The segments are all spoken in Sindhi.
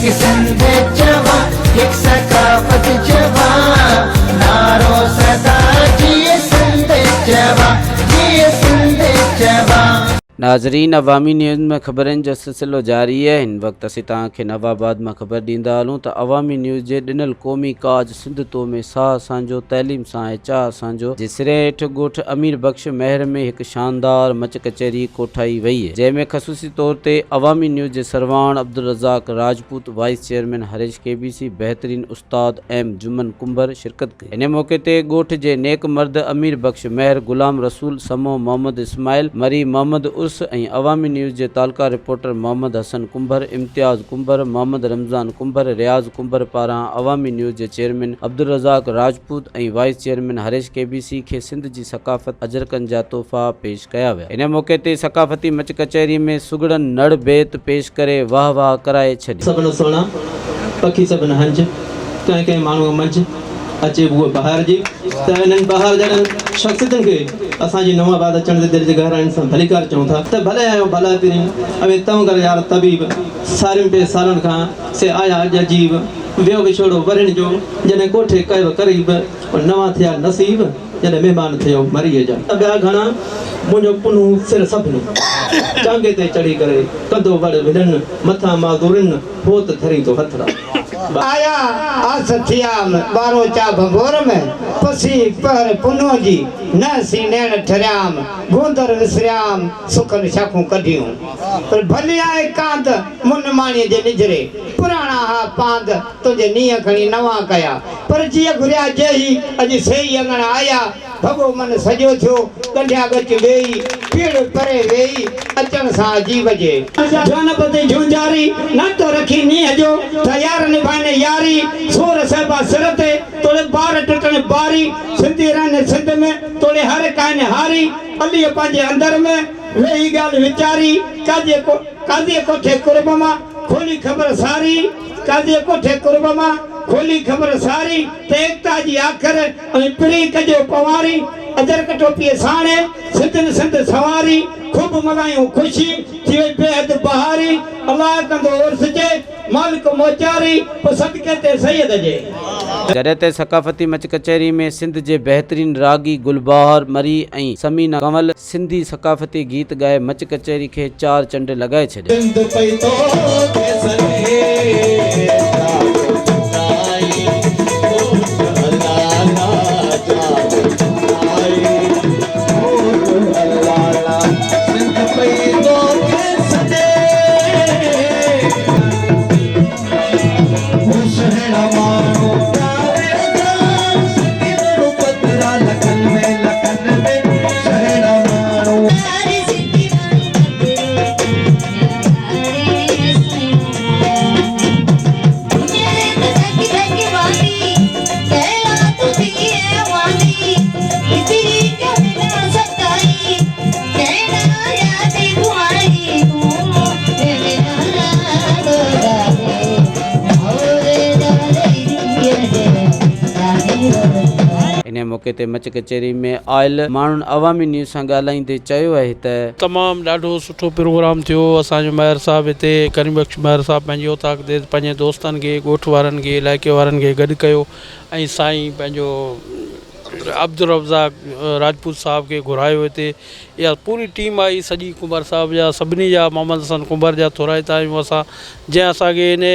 هڪ سنڌ چوان، هڪ ثقافت چوان، نعرو سدا جيئي سنڌ چوان، جيئي سنڌ چوان. ناظرين عوامي نيوز ۾ خبرن جو سلسلو جاري آهي هن وقت اسين توهان کي نواب آباد مان خبر ڏيندا هلون ته عوامي نيوز جي ڏنل قومي ڪاز سنڌ تو ۾ ساهه سانجو تعليم سان آهي چاهه سانجو جي سري هيٺ ڳوٺ امير بخش مهر ۾ هڪ شاندار مچ ڪچهري ڪوٺائي وئي جنهن ۾ خصوصي طور تي عوامي نيوز جي سرواڻ Abdul Razzaq Rajput, vice chairman Harish K B C, بهترين استاد ايم جمن ڪنڀر شرڪت ڪئي. انهي موقعي تي ڳوٺ جي نيڪ مرد امير بخش مهر، غلام رسول سمو، محمد اسماعيل مري، محمد عرس ۽ عوامي نيوز جي تعلقه رپورٽر محمد حسن ڪنڀر، امتياز ڪنڀر، محمد رمضان ڪنڀر، رياض ڪنڀر پاران عوامي نيوز جي chairman Abdul Razzaq Rajput ۽ vice chairman Harish K B C کي سنڌ جي ثقافت اجرڪن جا تحفا پيش ڪيا ويا. ان موقعي تي ثقافتي مچ ڪچهري ۾ سگهڙن نڙ بيت پيش ڪري واهه واهه ڪرائي ڇڏي. سڀ نه سهڻا، پکي سڀ نه هنج، ڪنهن ڪنهن ماڻهوء منجهه، اچي بوء بهار جي ته انهن بهار جهڙن شخصيتن کي اسان جي نئون آباد اچڻ تي دل جي گهراين سان ڀليڪار چئون ٿا ته ڀلي آيو ڀلا پرين، اوهين تونگر يار طبيب، سارين پئي سالن کان، سي آيا اڄ عجيب، ويو وڇوڙو ورهين جو، جڏهن ڪوٺي ڪيو قريب، نوان ٿيا نصيب. جڏهن مهمان ٿيو مريء جا. ٻيا گهڻا منهنجو پنهون سر سڀني. چانگي تي چڙهي ڪري ڪندو وڙ وڙهن مٿان معذورين هوت ڌرين ٿو هٿڙا. آيا آس ٿيام ٻاروچا ڀنڀور ۾، پسي پهر پنهون جي، نه سين نيڻ ٺريام، گوندر وسريام، سکن شاخون ڪڍيون. پر ڀلي آء ڪانڌ مون نماڻيء جي نجهري، پراڻا ها پاند، تنهنجي نينهن کڻي نوان ڪيا، پر جيء گهريا جيهي، اڄ سيئي اڱڻ آيا، ڀڳو من سڄو ٿيو، ڳنڍيا ڳچ ويئي، پيڙ پري ويئي، اچڻ سان عجيب جي. جوانپ تي جهونجهاري، ناتو رکي نينهن جو، ٿا يار نڀائين ياري، سور سهبا سر تي، توڙي بار ٽٽڻ باري، سنڌي رهن سنڌ ۾، توڙي هر ڪائن هاري، عليء پنهنجي اندر ۾، ويهي ڳالهه ويچاري، قاضيء ڪوٺي قرب مان، کولي خبر ساري. قاضيء ڪوٺي قرب مان، کولي خبر ساري، ته ايڪتا جي آخر، ۽ پرين ڪجو پنواري، اجرڪ ٽوپيء ساڻي، سنڌين سنڌ سنواري، خوب ملهايون خوشي، ٿي وئي بيحد بهاري، الله ڪندو عرس جي، مالڪ موچاري، پوء صدقي تي سيد جي. جڏهن ته ثقافتي مچ ڪچهري ۾ سنڌ جي بهترين راڳي گلبهار مري ۽ ثمينه ڪنول سنڌي ثقافتي گيت ڳائي مچ ڪچهري کي چار چنڊ لڳائي ڇڏيا. سنڌ پئي توکي سڏي، جاڳ ڀٽائي، ڳوٺ الانا، جاڳ ڀٽائي، ڳوٺ الانا، سنڌ پئي توکي سڏي. هو سهڻا ماڻهو پياري جان، سڪيندڙو پڌرا لکن ۾ لکن ۾ سهڻا ماڻهو. انهيء موقعي تي مچ ڪچهري ۾ آيل ماڻهن عوامي نيوز سان ڳالهائيندي چيو آهي ته. تمام ڏاڍو سٺو پروگرام ٿيو اسان جو مهر صاحب هتي ڪريم بخش مهر صاحب پنهنجي اوطاق تي پنهنجي دوستن کي ڳوٺ وارن کي علائقي وارن کي گڏ ڪيو ۽ سائين پنهنجو عبدالرزاق راجپوت صاحب کي گهرايو هتي اها پوري ٽيم آئي سڄي ڪنڀر صاحب جا سڀني جا محمد حسن ڪنڀر جا ٿورائتا آهيون اسان جنهن اسان کي ان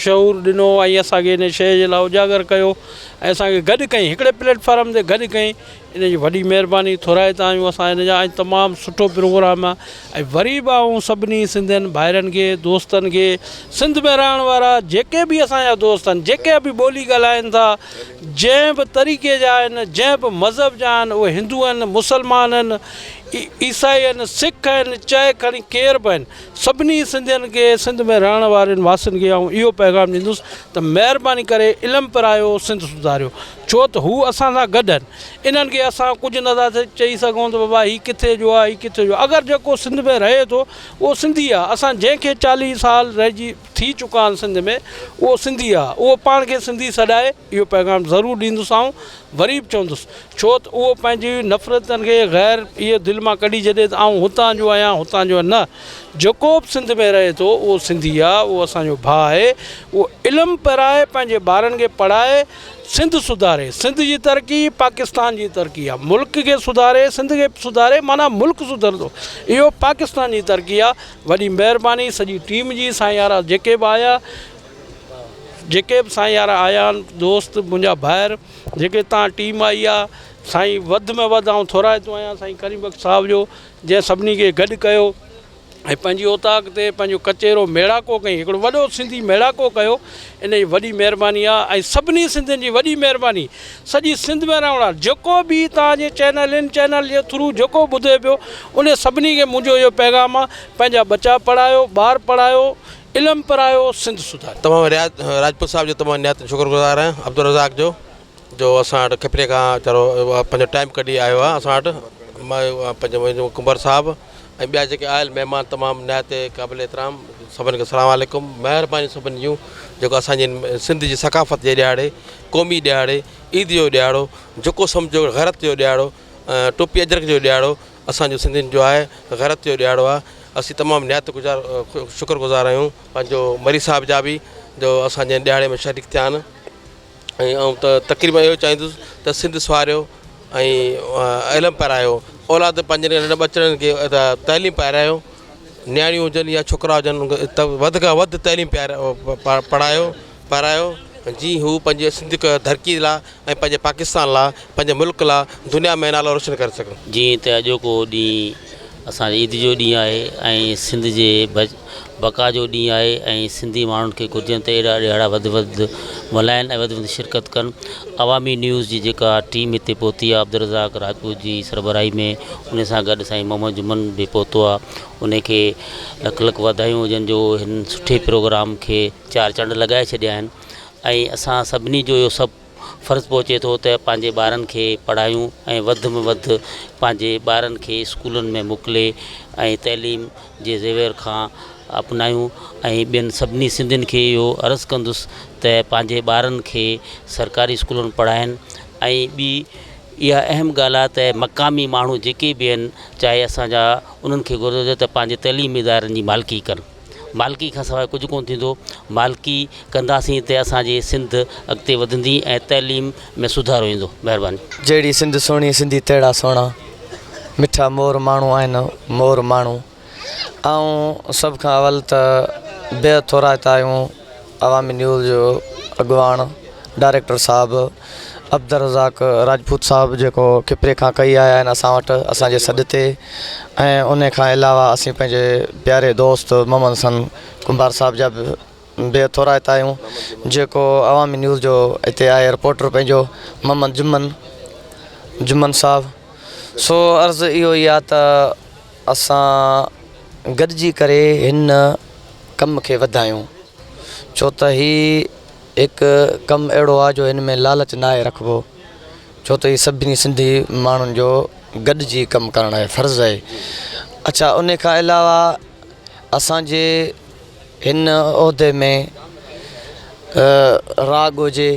شعور ڏنو ۽ اسان کي ان شيء جي لاء اجاگر ڪيو ۽ اسان کي گڏ ڪئين هڪڙي پليٽ فارم تي گڏ ڪئين ان جي وڏي مهرباني ٿورائتا آهيون اسان ان جا ۽ تمام سٺو پروگرام آهي ۽ وري به آئون سڀني سنڌين ڀائرن کي دوستن کي سنڌ ۾ رهڻ وارا جيڪي به اسان جا دوست آهن جيڪي به ٻولي ڳالهائن ٿا جنهن به طريقي جا آهن، جنهن به مذهب جا آهن، اهي هندو آهن، مسلمان آهن، عيسائي آهن، سک آهن، چاهي کڻي ڪير به آهن، سڀني سنڌين کي، سنڌ ۾ رهڻ وارن واسين کي آئون اهو پيغام ڏيندس ته مهرباني ڪري علم پرايو، سنڌ سڌاريو، ڇو ته هو اسان سان گڏ آهن، انهن کي اسان ڪجهه نه ٿا چئي سگهون ته بابا هي ڪٿي جو آهي، هي ڪٿي جو آهي، اگر جيڪو سنڌ ۾ رهي ٿو اهو سنڌي آهي، اسان جنهن کي چاليهه سال رهجي. ٿي چڪا آهن سنڌ ۾ اهو سنڌي آهي اهو پاڻ کي سنڌي سڏائي اهو پيغام ضرور ڏيندس آئون وري به چوندس ڇو ته اهو پنهنجي نفرتن کي غير اهي دل مان ڪڍي ڇڏي ته آئون هتان جو آهيان هتان جو نه جيڪو به سنڌ ۾ رهي ٿو اهو سنڌي آهي اهو اسان جو ڀاء آهي اهو علم پرائي پنهنجي ٻارن کي پڙهائي سنڌ سڌاري سنڌ جي ترقي پاڪستان جي ترقي آهي ملڪ کي سڌاري سنڌ کي سڌاري معنيٰ ملڪ سڌرندو اهو پاڪستان جي ترقي آهي وڏي مهرباني سڄي ٽيم جي سائين يارا جيڪي به آيا جيڪي به سائين يارا آيا آهن دوست منهنجا ڀائر جيڪي تان ٽيم آئي آ سائين وڌ ۾ وڌ آئون ٿورائتو آهيان سائين ڪريم بخش صاحب جو جنهن سڀني کي گڏ ڪيو ۽ پنهنجي اوطاق تي پنهنجو ڪچهرو ميڙاڪو ڪئي هڪڙو وڏو سنڌي ميڙاڪو ڪيو ان جي وڏي مهرباني آ ۽ سڀني سنڌين جي وڏي مهرباني سڄي سنڌ ۾ رهڻ وارا جيڪو به توهان جي چينل ان چينل جي ٿرو جيڪو ٻڌي پيو انهي سڀني کي منهنجو اهو پيغام آ پنهنجا ٻچا پڙهايو ٻار پڙهايو علم پرايو سنڌ سڌاريو. تمام رياض راجپوت صاحب جو تمام نهايت شڪر گذار آهيان عبدالرزاق جو جو اسان وٽ کپري کان ويچارو پنهنجو ٽائيم ڪڍي آيو آهي اسان وٽ پنهنجو ڪنڀر صاحب ۽ ٻيا جيڪي آيل مهمان تمام نهايت قابل احترام سڀن کي السلام عليڪم مهرباني سڀن جون جيڪو اسان جي سنڌ جي ثقافت جي ڏهاڙي قومي ڏهاڙي عيد جو ڏهاڙو جيڪو سمجهو غيرت جو ڏهاڙو ٽوپي اجرڪ جو ڏهاڙو اسان جو سنڌين جو آهي غيرت جو ڏهاڙو آهي اسين تمام نهايت گذار شڪر گذار آهيون پنهنجو مري صاحب جا به جو اسان جي ڏهاڙي ۾ شريڪ ٿيا آهن ۽ آئون ته تقريبن اهو چاهيندس ته سنڌ سنواريو ۽ علم پرايو اولاد پنهنجي ننڍن ٻچڙن کي تعليم پارايو نياڻيون هجن يا ڇوڪرا هجن ته وڌ کان وڌ تعليم پڙهايو پارايو جيئن هو پنهنجي سنڌ ڌرتي لاء ۽ پنهنجي پاڪستان لاء پنهنجي ملڪ لاء دنيا ۾ نالو روشن ڪري سگهن. جيئن ته اڄوڪو ڏينهن اسان جي عيد جو ڏينهن آهي ۽ سنڌ جي بقا جو ڏينهن آهي ۽ سنڌي ماڻهن کي گهرجن ته اهڙا ڏهاڙا وڌ وڌ ملهائن ۽ وڌ وڌ شرڪت ڪن عوامي نيوز جي جيڪا ٽيم هتي پهتي آهي عبدالرزاق راجپوت جي سربراهي ۾ ان سان گڏ سائين محمد جمن به پهتو آهي ان کي لک لک واڌايون هجن جو هن سٺي پروگرام کي چار چنڊ لڳائي ڇڏيا آهن ۽ اسان سڀني جو اهو سڀ فرض پهچي ٿو ته پنهنجي ٻارن کي پڙهايون ۽ وڌ ۾ وڌ پنهنجي ٻارن کي اسڪولن ۾ موڪلي ۽ تعليم جي زيور کان اپنايون ۽ ٻين سڀني سنڌين کي اهو عرض ڪندس ته پنهنجي ٻارن کي سرڪاري اسڪولن ۾ پڙهائين ۽ ٻي اها اهم ڳالهه آهي ته مقامي ماڻهو جيڪي به آهن چاهي اسان جا انهن کي گهرجي ته پنهنجي تعليمي ادارن جي مالڪي ڪن. مالڪي کان سواء ڪجهه ڪونه ٿيندو، مالڪي ڪنداسين ته اسان جي سنڌ اڳتي وڌندي ۽ تعليم ۾ سڌارو ايندو. مهرباني. جهڙي سنڌ سهڻي سنڌي تهڙا سهڻا مٺا مور ماڻهو آهن مور ماڻهو آئون سڀ کان اول ته بيحد ٿورائتا آهيون عوامي نيوز جو اڳواڻ ڊائريڪٽر صاحب عبدالرزاق راجپوت صاحب جيڪو کپري کان ڪهي آيا آهن اسان وٽ اسان جي سڏ تي ۽ ان کان علاوه اسين پنهنجي پياري دوست محمد حسن ڪنڀار صاحب جا به بيحد ٿورائتا آهيون جيڪو عوامي نيوز جو هتي آهي رپورٽر پنهنجو محمد جمن جمن صاحب سو عرض اهو ئي آهي ته اسان گڏجي ڪري هن ڪم کي وڌايون ڇو ته هي هڪ ڪم اهڙو آهي جو هن ۾ لالچ ناهي رکبو ڇو ته هي سڀني سنڌي ماڻهن جو گڏجي ڪم ڪرڻ آهي فرض آهي اڇا ان کان علاوه اسانجي هن عهدي ۾ راڳ هجي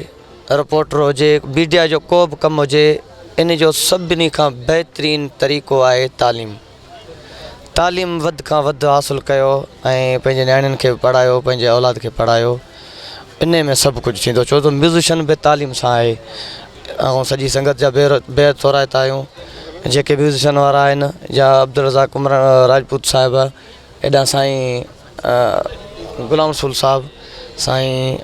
رپورٽر هجي ميڊيا جو ڪو به ڪم هجي ان جو سڀني کان بهترين طريقو آهي تعليم تعليم وڌ کان وڌ حاصل ڪيو ۽ پنهنجي نياڻين کي به پڙهايو پنهنجي اولاد کي پڙهايو انهي ۾ سڀ ڪجهه ٿيندو ڇو ته ميوزيشن به تعليم سان آهي ۽ سڄي سنگت جا بيحد ٿورائتا آهيون جيڪي ميوزيشن وارا آهن يا عبدالرزاق عمر راجپوت صاحب هيڏانهن سائين غلام رسول صاحب سائين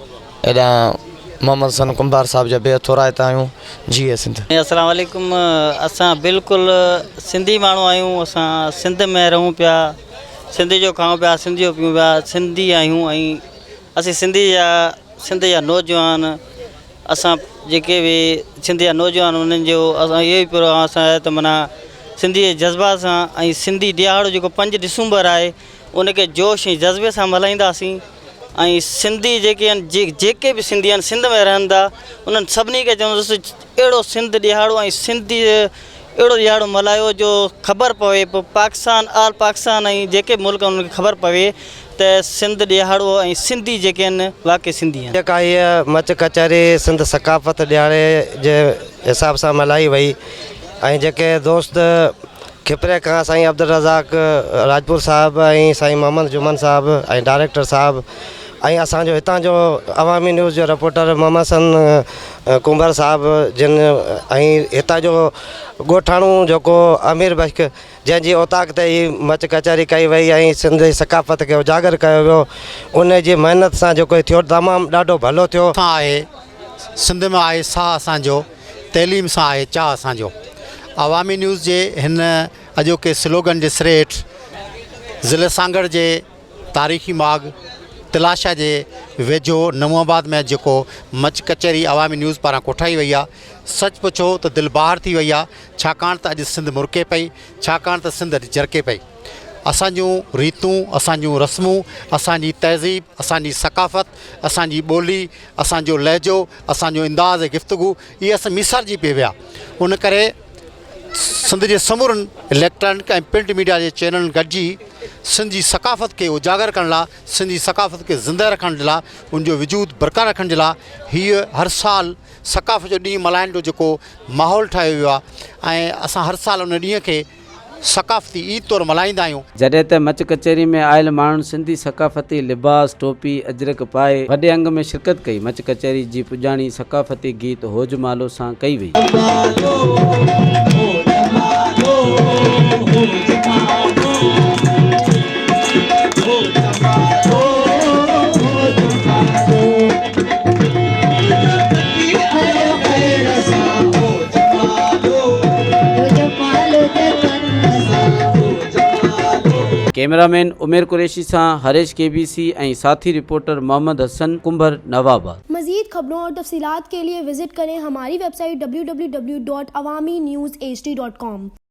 هيڏانهن محمد حسن ڪنڀار صاحب جا بيحد ٿورائتا آهيون جيئي سنڌ. السلام عليڪم اسان بلڪل سنڌي ماڻهو آهيون اسان سنڌ ۾ رهون پيا سنڌ جو کائون پيا سنڌ جو پيون پيا سنڌي آهيون ۽ اسين سنڌي جا سنڌ جا نوجوان اسان جيڪي به سنڌ جا نوجوان انهن جو اسان اهو ئي پروگرام اسان آهي ته معنيٰ سنڌي جي جذبات سان ۽ سنڌي ڏهاڙو جيڪو پنج ڊسمبر آهي ان کي جوش ۽ جذبي سان ملهائينداسين ۽ سنڌي جيڪي آهن جيڪي به سنڌي آهن سنڌ ۾ رهن ٿا انهن سڀني کي چوندس اهڙو سنڌ ڏهاڙو ۽ سنڌي اهڙو ڏهاڙو ملهايو جو خبر پوي پوء پاڪستان آل پاڪستان ۽ جيڪي به ملڪ آهن انهن کي خبر پوي ته سنڌ ڏيهاڙو ۽ سنڌي جيڪي آهن واقعي سنڌي آهن. جيڪا هيء مچ ڪچهري سنڌ ثقافت ڏهاڙي جي حساب سان ملهائي وئي ۽ جيڪي دوست کپري کان سائين عبدالرزاق راجپوت صاحب ۽ سائين محمد جمن صاحب ۽ ڊائريڪٽر صاحب ۽ اسان جو هتان جو عوامي نيوز جو رپورٽر محمد حسن ڪنڀر صاحب جن ۽ هتان جو ڳوٺاڻو جيڪو امير بخش جنهن جي اوطاق تي هي مچ ڪچهري ڪئي وئي ۽ سنڌ جي ثقافت کي اجاگر ڪيو ويو، ان جي محنت سان جيڪو هي ٿيو تمام ڏاڍو ڀلو ٿيو. سان آهي سنڌ ۾ آهي ساهه اسان جو تعليم سان آهي چاهه اسان جو عوامي نيوز جي هن اڄوڪي سلوگن جي سري هيٺ ضلعي سانگهڙ جي تاريخي ماڳ تلاشا جي ويجهو نئون آباد ۾ جيڪو مچ ڪچهري عوامي نيوز پاران ڪوٺائي وئي آهي سچ پڇو ته دل بهار ٿي وئي آهي ڇاڪاڻ ته اڄ سنڌ مرڪي پئي ڇاڪاڻ ته سنڌ اڄ جرڪي پئي اسان جون ريتون اسان جون رسمون اسان جي تهذيب اسان جي ثقافت اسان جي ٻولي اسان جو لهجو اسان جو انداز گفتگو اهي اسان ميسارجي پئي ويا ان ڪري سنڌ جي سمورن اليڪٽرانڪ ۽ پرنٽ ميڊيا جي چينلن گڏجي سنڌ جي ثقافت کي اجاگر ڪرڻ لاء سنڌ جي ثقافت کي زنده رکڻ جي لاء ان جو وجود برقرار رکڻ جي لاء هيء هر سال ثقافت جو ڏينهن ملهائڻ جو جيڪو ماحول ٺاهيو ويو آهي ۽ اسان هر سال ان ڏينهن کي ثقافتي عيد طور ملهائيندا آهيون. جڏهن ته مچ ڪچهري ۾ آيل ماڻهن سنڌي ثقافتي لباس، ٽوپي، اجرڪ پائي وڏي انگ ۾ شرڪت ڪئي. مچ ڪچهري جي پڄاڻي ثقافتي گيت هوج مالو سان ڪئي وئي. ڪئميرا مين عمير قريشي سان هريش ڪي بي سي ۽ ساٿي رپورٽر محمد حسن ڪنڀر نواباد. مزيد خبرون اور تفصيلات کے لئے وزٽ ڪرين ھماري website www.awamiNewsHD.com.